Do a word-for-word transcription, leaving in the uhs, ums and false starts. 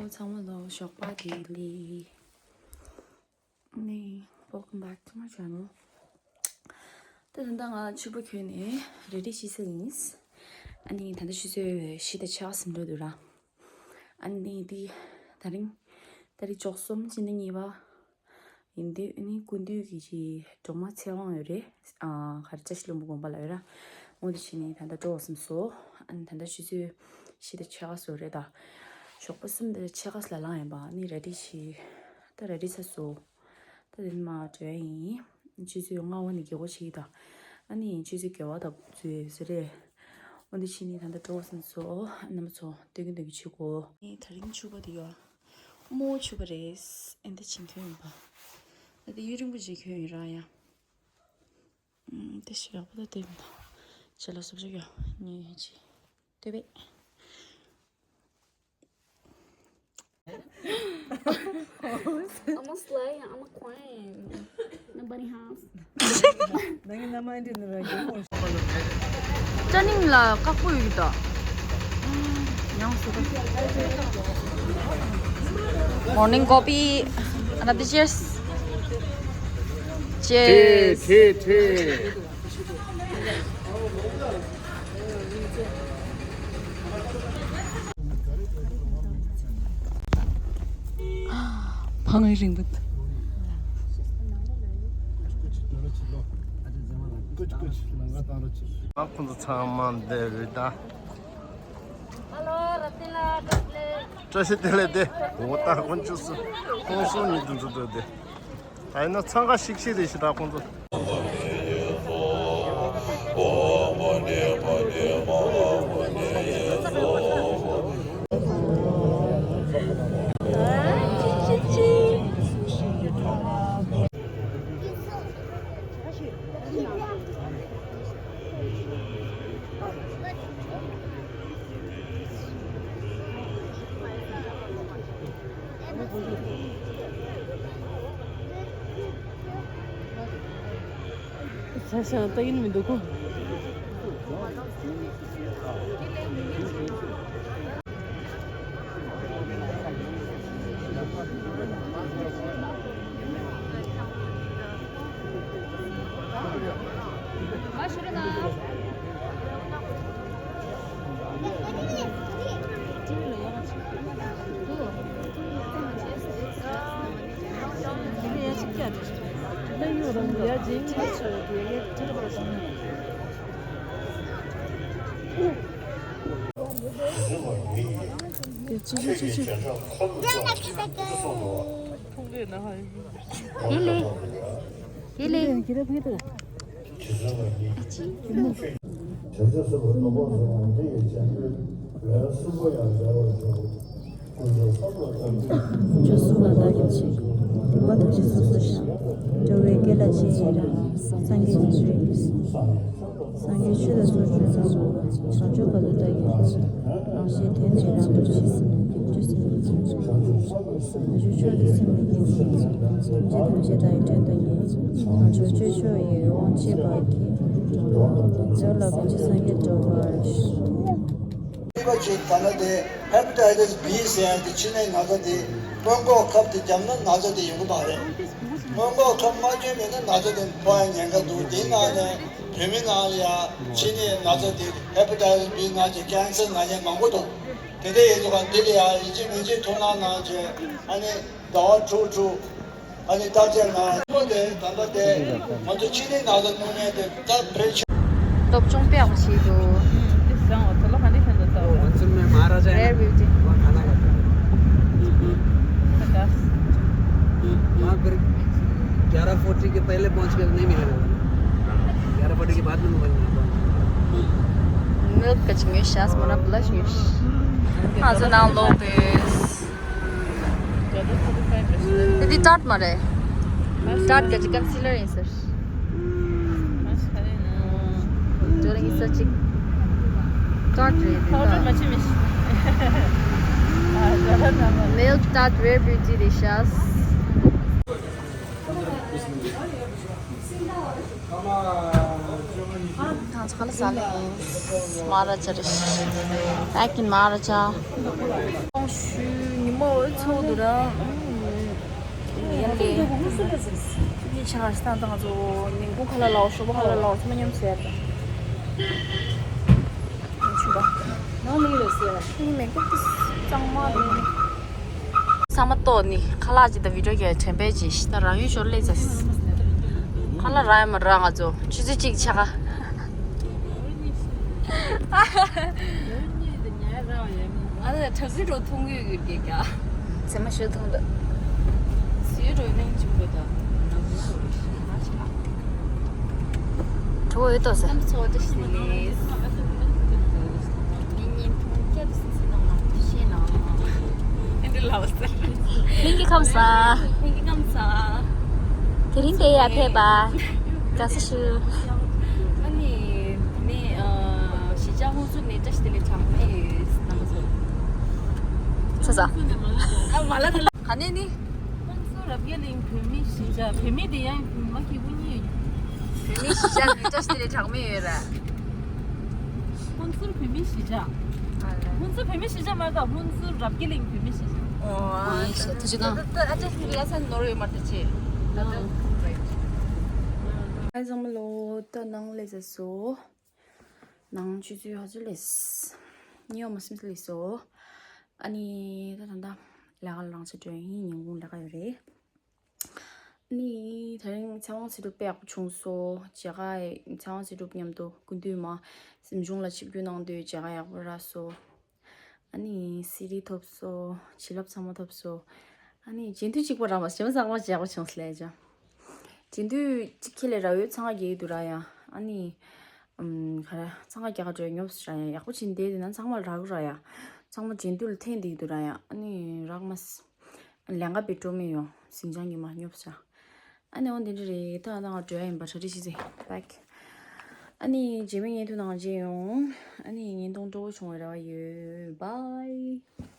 ཚང་མ་ལ་ཞོགས་པ་བདེ་ལེགས། ནི། Welcome back to my channel. ད་ད་ལྟ་ང་ཕྱུ་པ་གྱོན་ནས་རེ་ཌི་བྱེད་ས་ཡིན། ཨ་ནི་ད་ལྟ་ཆུ་ཚོད་བཞི་དང་ཕྱེད་ཀ་ཟིན་འགྲོ་འདུག་ར། ཨ་ནི་འདི་ད་རིང་ད་རིང་ཕྱོགས་གསུམ་སྤྱི་ཟླ་གཉིས་པ་ཡིན་དུས། ཨ་ནི་སྐུ་མདུན་གྱི་ཅིག་སྒྲོལ་མ་ཚེ་དབང་ཡོད་རེད། ཨ་ག་རེ། བཀྲ་ཤིས་ལྷུན་པོ་དགོན་པ་ལ་ཡོད་ར། འོ་དེ་བྱས་ནས་ད་ལྟ་འགྲོ་བསམ་སོང་། ཨ་ནི་ད་ལྟ་ཆུ་ཚོད་བཞི་དང་ཕྱེད་ཀ་ཙམ་རེད་ད། ཞོགས་པ་གསུམ་དང་ཕྱེད་ཀ་ཙམ་ལ་ལངས་ཡིན་པ། ཨ་ནི་རེ་ཌི་བྱས། ད་རེ་ཌི་ཚར་སོང་། ད་དེ་ནས་མར་འགྲོ་ཡ་ཡིན། ཆུ་ཚོད་ལྔ་པ་ནས་རྒྱག་སྒོ་བྱེད་ཀྱི་ད། ཨ་ནི་ཆུ་ཚོད་བརྒྱད་པ་ད་ཚུད་ཟེར་རེད། འོ་དེ་བྱས་ནས་ད་ལྟ་འགྲོ་བསམ་སོང་། རྣམ་པ་ཚོ་སྟོན་གྱི་འདུག་གི་ཆུ་གོ། ཨེ་ད་རིང་ཕྱུ་པ་དེ་ཡོད། རྨོ་ཕྱུ་པ་རེད། ཨེ་འདི་བྱིན་གྱོན་ཡིན་པ། ཨ་དེ་གཡུ་རིང་པོ་ཅིག་གྱོན་ཡོད་ར་ཡ། ཨམ་དེ་ཞིག་ཡག་པོ་ད་དེ་མི་འདུག་ཅེ་ལ་སོབ་ཅིག་ཡོད། ཉེ་ཡོད་ཅིག་ལྟོས་པས། I'm a slay, I'm a queen. Nobody has. ཅ་ནིང་ལ་ཁག་པོ་ཡོད་ཀྱི་ད། ཡང་སུ། Morning coffee. Another cheers. Cheers. ཁྲིད་ཁྲིད། བང་རིང་པོ་འདུག་ཁོང་ཚོ་ཚང་མ་འདིར་ད། བཀྲ་ཤིས་བདེ་ལེགས་དེ། འོ་ད་དཀོན་མཆོག་གསུམ། ཁོང་ཚོ་ཉིད་དུ་འཛུལ་འགྲོ་དེ། ད་ཡིན་ན་འཚང་ཁ་ཤིག་ཤིག་རེད་ཤི་ད་ཁོང་ཚོ། ས་ཞང་ལྟ་གིན་མི་འདུག་གོ། དེ་ལས། དེ་ལས། དེ་ཚོ་སོ་སོ་ནོར་བུ་བཟོ་བ་འདི་ཡི་བྱ་འགུལ་ལས་གསུམ་པོ་ཡང་འདྲ་བར་འགྲོ། ཀུན་རྫོབ་བསམ་པ་ཐམས་ཅད་ཀུན་རྫོབ་བསམ་པ་ལ་བདག་གིས་ཆེ། འགྲོ་བ་ཐམས་ཅད་སོ་སོར་བཤགས། འགྲོ་བའི་དགེ་ལ་རྗེས་ཡི་རང་། སངས་རྒྱས་ཀྱི་ཆོས་ཀྱི། སངས་རྒྱས་ཆོས་དང་ཕྱོགས་བཅུའི་ནང་དུ། བྱང་ཆུབ་བར་དུ་བདག་གིས་འགྲོ། རང་གཞན་དོན་གཉིས་རབ་ཏུ་ཕྱེ། སེམས་ཉིད་རྒྱུ་སེམས་ཉིད་ཀྱི་ཚུལ། བྱང་ཆུབ་མཆོག་ཏུ་སེམས་ཉིད་ཀྱི་ཚུལ། ཐམས་ཅད་ཐམས་ཅད་བདག་གིས་དོན་དུ་གཉེར། བྱང་ཆུབ་སྤྱོད་མཆོག་ཡིད་འོང་སྤྱད་པ་གིས། འགྲོ་ལ་ཕན་ཕྱིར་སངས་རྒྱས་འགྲུབ་པར་ཤོག་གཉིས་པ་ཅིག་ད་ལྟ་དེ་ཧེ་པ་ཊའི་ཊིས་བྷི་ཟེར་ཡ་དེ་མཆིན་ནད་ན་ཚ་དེ་སྔོན་འགོག་ཁབ་དེ་བརྒྱབ་ན་ན་ཚ་དེ་ཡོང་གི་མ་རེད། སྔོན་འགོག་ཁབ་མ་བརྒྱབ་ཡོད་ན་ན་ཚ་དེ་ཕོག་ཡ་ཉེན་ཁ་འདུག་དེའི་ནང་ནས་བོད་མི་ནང་ལ་ཡ་མཆིན་ནད་ན་ཚ་དེ་ཧེ་པ་ཊའི་ཊིས་བྷི་ནང་བཞིན་ཀེན་སར་ན་མཁན་མང་པོ་འདུག་དེ་འདྲ་ཡིན་དུས་ཀ་འདི་ལ་ཡ་ཡིན་གཅིག་མིན་གཅིག་ཐུགས་སྣང་གནང་བྱས། ཨ་ནི་ཟླ་བ་དྲུག་དྲུག་ཨ་ནི་བརྟག་དཔྱད་གནང་། ཁོ་དེ་ད་ལྟ་དེ་ང་ཚོ་མཆིན་ནད་ན་ཚ་སྔོན་མའི་དེ་ད་ཕལ་ཆེར། སློབ་སྦྱོང་སྤེལ་བ་བྱེད་དོ། हम्म, इस गांव और चलो खाने के अंदर तो। वो मंसूर में महाराजा है ना? Rare beauty. वहाँ खाना खाते हैं। पचास। वहाँ फिर ग्यारह फोर्टी के पहले पहुँच गए तो नहीं मिलेगा। ग्यारह फोर्टी के बाद में मोबाइल मिलता है। མིལཀ་ག་ཅིག་ཉོས་ཤག་མོ་ན་བླ་ཅིག་ཉོས་ཤག་ང་ཚོ་ནང་ལོག་དེ། འདི་ཊརཊ་མ་རེད། ཊརཊ་ག་ཅིག་ཀོན་སི་ལར་ཡིན་ཟེར། ཇོ་རིང་ས་ཅིག་ཊརཊ་རེད་འདི་ད། མིལཀ་ཊརཊ་རེར་བིའུ་ཊི་རེད་ཤག་ང་ཚོ་ག་ལ་ཟ་ལེ་ཡིན། མ་ར་ཅ་རེ་ཤི། ཨ་ཀིན་མ་ར་ཅ། ཁོང་ཞུ་ཉི་མ་འོ་ ཚོགས་འདུ་རང་ཡན་ལས་ཆ་ལ་སྟངས་དང་ང་ཚོ་ཉིན་གུང་ཁ་ལག་ལའོ་ཞོགས་པ་ཁ་ལག་ལའོ་ཚང་མ་མཉམ་ཟེར་ད། ཆུ་བ། ནང་ལས་ལས་ཟེར། ཨི་མེ་ཀོ་ཏི་གཙང་མ་རེད། ཚང་མ་ལྟོགས་ནི་ཁ་ལག་ཅིག་དང་བི་ཌིའོ་གས་དྲན་པས་ཅིག་ད་རང་ཡུལ་ཞོར་སླེབས་ཚར། ཁ་ལག་རག་ཡ་མ་རག་ང་ཚོ་ཆུ་ཚོད་གཅིག་ཆ་ག་ཨ་ལ་དྲ་སི་རོ་ཐུང་གི་ཡོད་ཀྱི་ཀ་ཚེ་མ་ཞོ་ཐུང་འདུག་སུའི་རོ་ནང་ཅིག་པོ་ད་ནང་མི་ཞོ་རོ་ཞིག་ཧ་ཅི་ལ། གྲོ་བོ་ཡོད་དོ་ཟེར། ནམ་ཚོ་བཀྲ་ཤིས་བདེ་ལེགས། ངའི་བརྙན་ཐུང་བསྐྱར་དུ་གཟིགས་གནང་བར་ཐུགས་རྗེ་གནང་། ཨེ་འདྲ་ལབ་ཟེར། ལྷན་རྒྱས་ཁམས་བཟང་། ལྷན་རྒྱས་ཁམས་བཟང་། དེ་རིང་དེ་ཡར་ཕེབས་པ། དགའ་བསུ་ཞུ། ཨ་ནི་དེ་ནས་གཞིས་ཆགས་ཧུན་སུར་ནས་བཀྲ་ཤིས་བདེ་ལེགས་གྲངས་མེད་ཡོད་རྣམ་པ་ཚོ། ཚ་ཚ། ཨ་མ་ལ་དེ་ལ། ག་ནས་ནི། ཧུན་སུར་རབ་རྒྱས་གླིང་བོད་མི་གཞིས་ཆགས། བོད་མི་དེ་ཡང་མ་གི་དབུ་བརྙེས་ཡོད། བོད་མི་གཞིས་ཆགས་ནས་བཀྲ་ཤིས་བདེ་ལེགས་གྲངས་མེད་ཡོད་ར། ཧུན་སུར་བོད་མི་གཞིས་ཆགས། ཨ་ལེ། ཧུན་སུར་བོད་མི་གཞིས་ཆགས་མ་གཏོགས་ཧུན་སུར་རབ་རྒྱས་གླིང་བོད་མི་གཞིས་ཆགས། ཨོ་ཨ་ཤེས་ཐུགས་རྗེ་གནང་། ད་ཨ་ཅག་ལྷན་རྒྱས་ལ་ས་ནོར་ཡོད་མ་རེད་ཅེ། ད་ད་ཨ་ཚང་མ་ལོ་ད་ནང་ལས་ཟ་སོ། ནང་ཆུ་ཚོད་ཧ་ཅང་ལས། ཉི་འོ་མ་སིམ་སི་ལས་སོ། ཨ་ནི་ད་ད་ད་ལས་ཀ་ལ་རང་ཆ་སྤྲོད་ཡིན། ཉིན་གུང་ལས་ཀ་ཡོད་རེད། ནི་དེ་རིང་ཚེ་དབང་ཚེ་སྒྲུབ་དཔེ་ཡག་པོ་བྱུང་སོང་། མཇལ་ཁ་ཡི་ཚེ་དབང་ཚེ་སྒྲུབ་མཉམ་དུ་སྐུ་མདུན་མ་གཟིམ་ཆུང་ལ་ཆིབས་བསྒྱུར་གནང་དུས་མཇལ་ཁ་ཡག་པོ་རག་སོང་། ཨ་ནི་སི་ཌི་ཐོབ་སོང་། བྱིན་རླབས་ཚང་མ་ཐོབ་སོང་། ཨ་ནི་རྗེས་མཐུད་གཅིག་པོ་རག་མ་སོང་། བྱིན་རླབས་ཚང་མ་ཡག་པོ་བྱུང་སོང་ལས་ཀྱང་། རྗེས་མཐུད་གཅིག་ཁྱེད་ལས་རག་ཡོད། འཚང་ཁ་རྒྱག་གི་འདུག་ར་ཡ། ཨ་ནི་ཨམ་ག་རེ་འཚང་ཁ་རྒྱག་ག་འགྲོ་ཡ་ཉོབ་སོང་ར་ཡ། ཡག་པོ་བྱིན་བསྡད་དེ་ན་ཚང་མ་རག་ར་ཡ། ཚང་མ་རྗེས་མཐུད་ལ་འཐེན་བསྡད་ཀྱི་འདུག་ར་ཡ། ཨ་ནི་རག་མ་སོང་། ལན་འགའ་པའི་སྤྲོ་མེད་ཡོང་། ཟིང་ཆ་ཉི་མ་ཉོབ་ས། ཨ་ནི་འོ་འདི་འདྲ་རེད། ད་ང་འགྲོ་ཡ་ཡིན་པ། གྲ་སྒྲིག་ཤི་ཟེ་བེག་ཨ་ནི་རྗེས་མའི་བརྙན་ཐུང་ནང་མཇལ་ཡོང་། ཨ་ནི་བརྙན་ཐུང་སྤྲོ་བོ་བྱུང་བའི་རེ་བ་ཡོད། བྷའི།